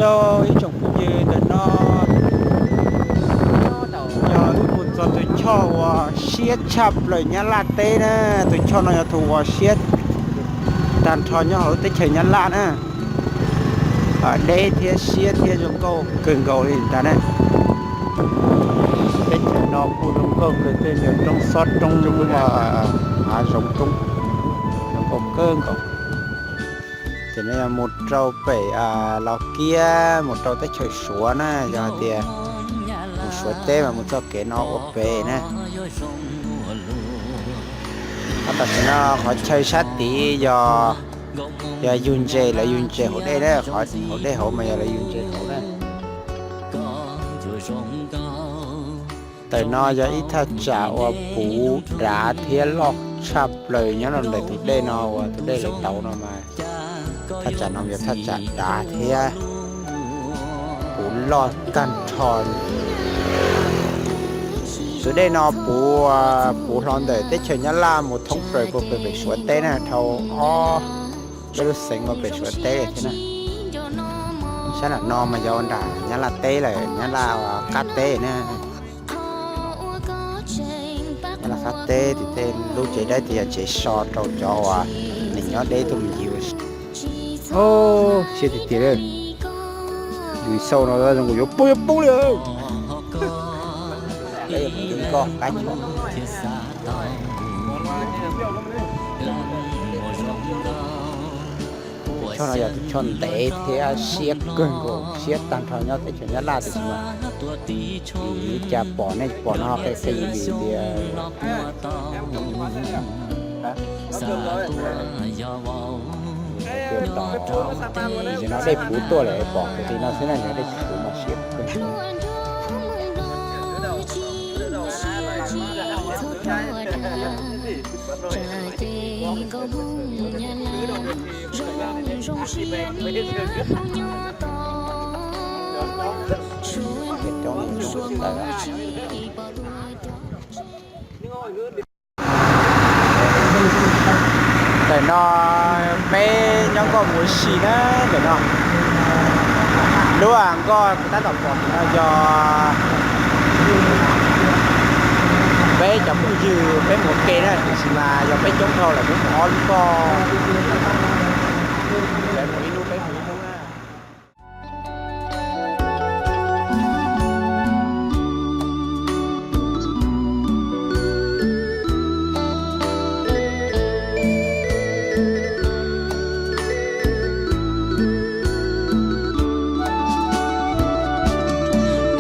Rau ib tsoom phooj ywg, ntawm no yog wb mus txog tus choj uas siab tshaj plaws Nyab Laj teb na. Tus choj no yog tus uas siab tag nrho nyob hauv lub teb chaws Nyab Laj na. Deb thiab siab thiab zoo nkauj kawg nkaus li ntag na. Teb chaws no kuj zoo nkauj kawg, tej niag roob xob roob, hav zoov roob, zoo nkauj kawg nkaus. Ces no yog mus rau pem Los Kiab, mus rau teb chaws Suav na, yog hais tias mus Suav teb mas mus txoj kev no ua pem na. Tam sim no qhov chaw sab tid yog, yog yug ntses, lawv yug ntses hauv dej na, qhov hauv dej hauv mas yog lawv yug ntses hauv na. Ntawm no yog ib thaj tsam uas puv dav thiab loj tshaj plaws nyob rau ntawm tus dej no uas tus dej lawv tauv no mas, thaj tsam no yog thaj tsam dav thiab puv loj tag nrho. Tus dej no puv, puv hlo ntawm teb chaws Nyab Laj mus thoob plaws puag pem pem Suav teb na, dhau ob peb lub xeev mus pem Suav teb thiab na. Sab nram no mas yog nram Nyab Laj teb lawm, Nyab Laj qab teb na. Nyab Laj qab teb, tim tej lub tsev dawb ces yog tsev so rau cov uas neeg nyob deb tuaj mus ncig ua si. Siab tiag tiag li. Yus xauj no zoo nkaus yuav poob yuav poob li. Peb yuav mus nkoj qab choj. Tus choj no yog tus choj ntev thiab siab kawg nkaus, siab tag nrho nyob teb chaws Nyab Laj tiam sis mas li cas pom, nej pom no qhia qhia li tias, tias no dej puv tuaj lawm pom tus tim no xwb na, yog dej tsis puv mas siab kawg. Ntawm no peb nyob nkoj mus ua si na, ntawm no lub nkoj kuv tab tom pom no yog peb cov phooj ywg peb mus ua ke na, tiam sis mas yog peb coob dhau lawm peb mus ob lub nkoj, lawv mus ib lub peb mus ib lub na.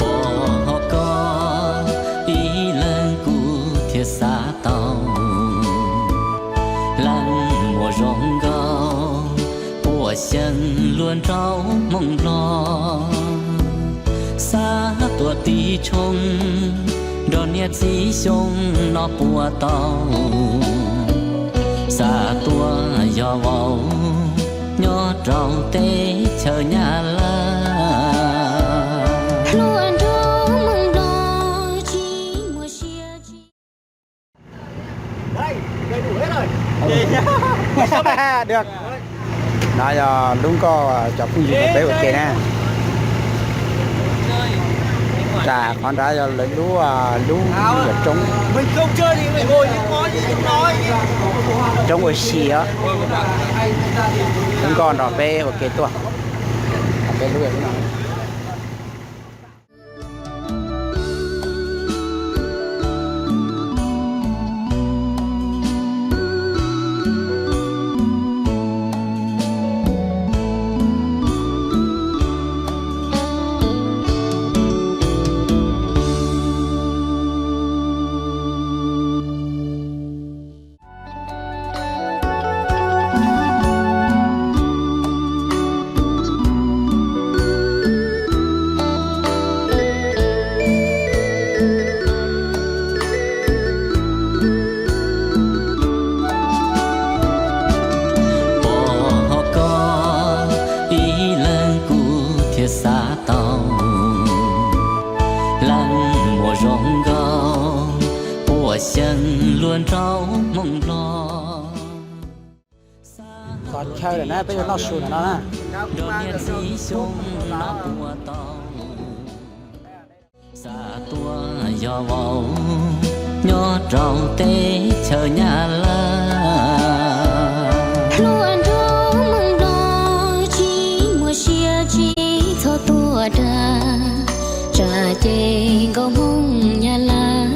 Pom koj ib leeg kuv thiaj xav tau, leej muaj zoo nkauj puas xyeej luag nraug Hmoob Nplog. Xa tuaj tiv tshooj nrog niam txiv xyoo no puas tau, xa tuaj yog vauv nyob rau teb chaws Nyab Laj. Được. No yog lub nkoj cov phooj ywg no peb ua ke na. Nram qhov nrad yog lawv lub, lub yog roob, roob ua si os. Lub nkoj nrog peb ua ke tuaj. Peb lub no. Pom koj ib leeg kuv thiaj xav tau, leej muaj zoo nkauj puas xyeej luag nraug Hmoob Nplog. Txog Chaw lawm na, peb yuav noj su ntawm no na. Nrog niam txiv xyoo no puas tau, xa tuaj yog vauv nyob rau teb chaws Nyab Laj. Hluas nraug Hmoob Nplog tsis muaj siab tsis txhob tuaj dag, tsam ces nkauj Hmoob Nyab Laj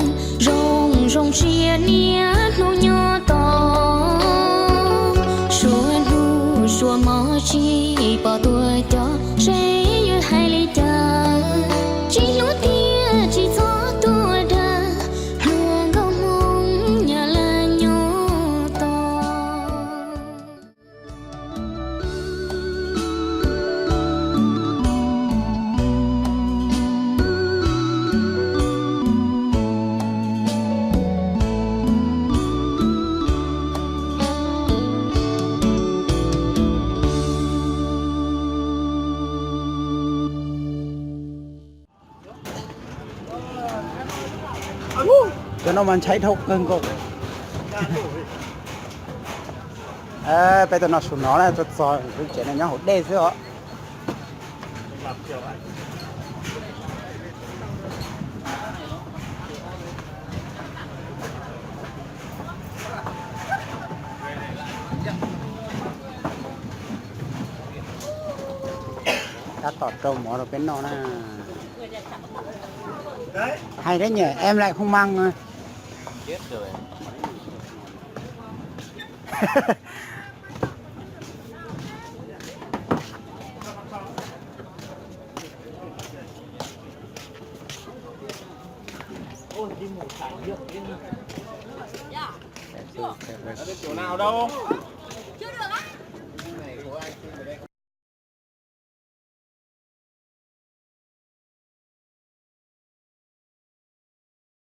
zoo zoo tsiaj niaj hnub nyob tos. Suav hnub suav hmo tsis pom tuaj cov, seb yuav hais li cas, tsis hlub tiag tsis txhob tuaj dag, hluas nkauj Hmoob Nyab Laj nyob tos. Cov no mas ntshai dhau kawg nkaus. Peb tuaj noj su no na, tuaj txog lub tsev no nyob hauv dej xwb os. Tab tom rau mov rau peb noj na. Hais thế nhỉ, em lại không mang. Chủ nào đâu?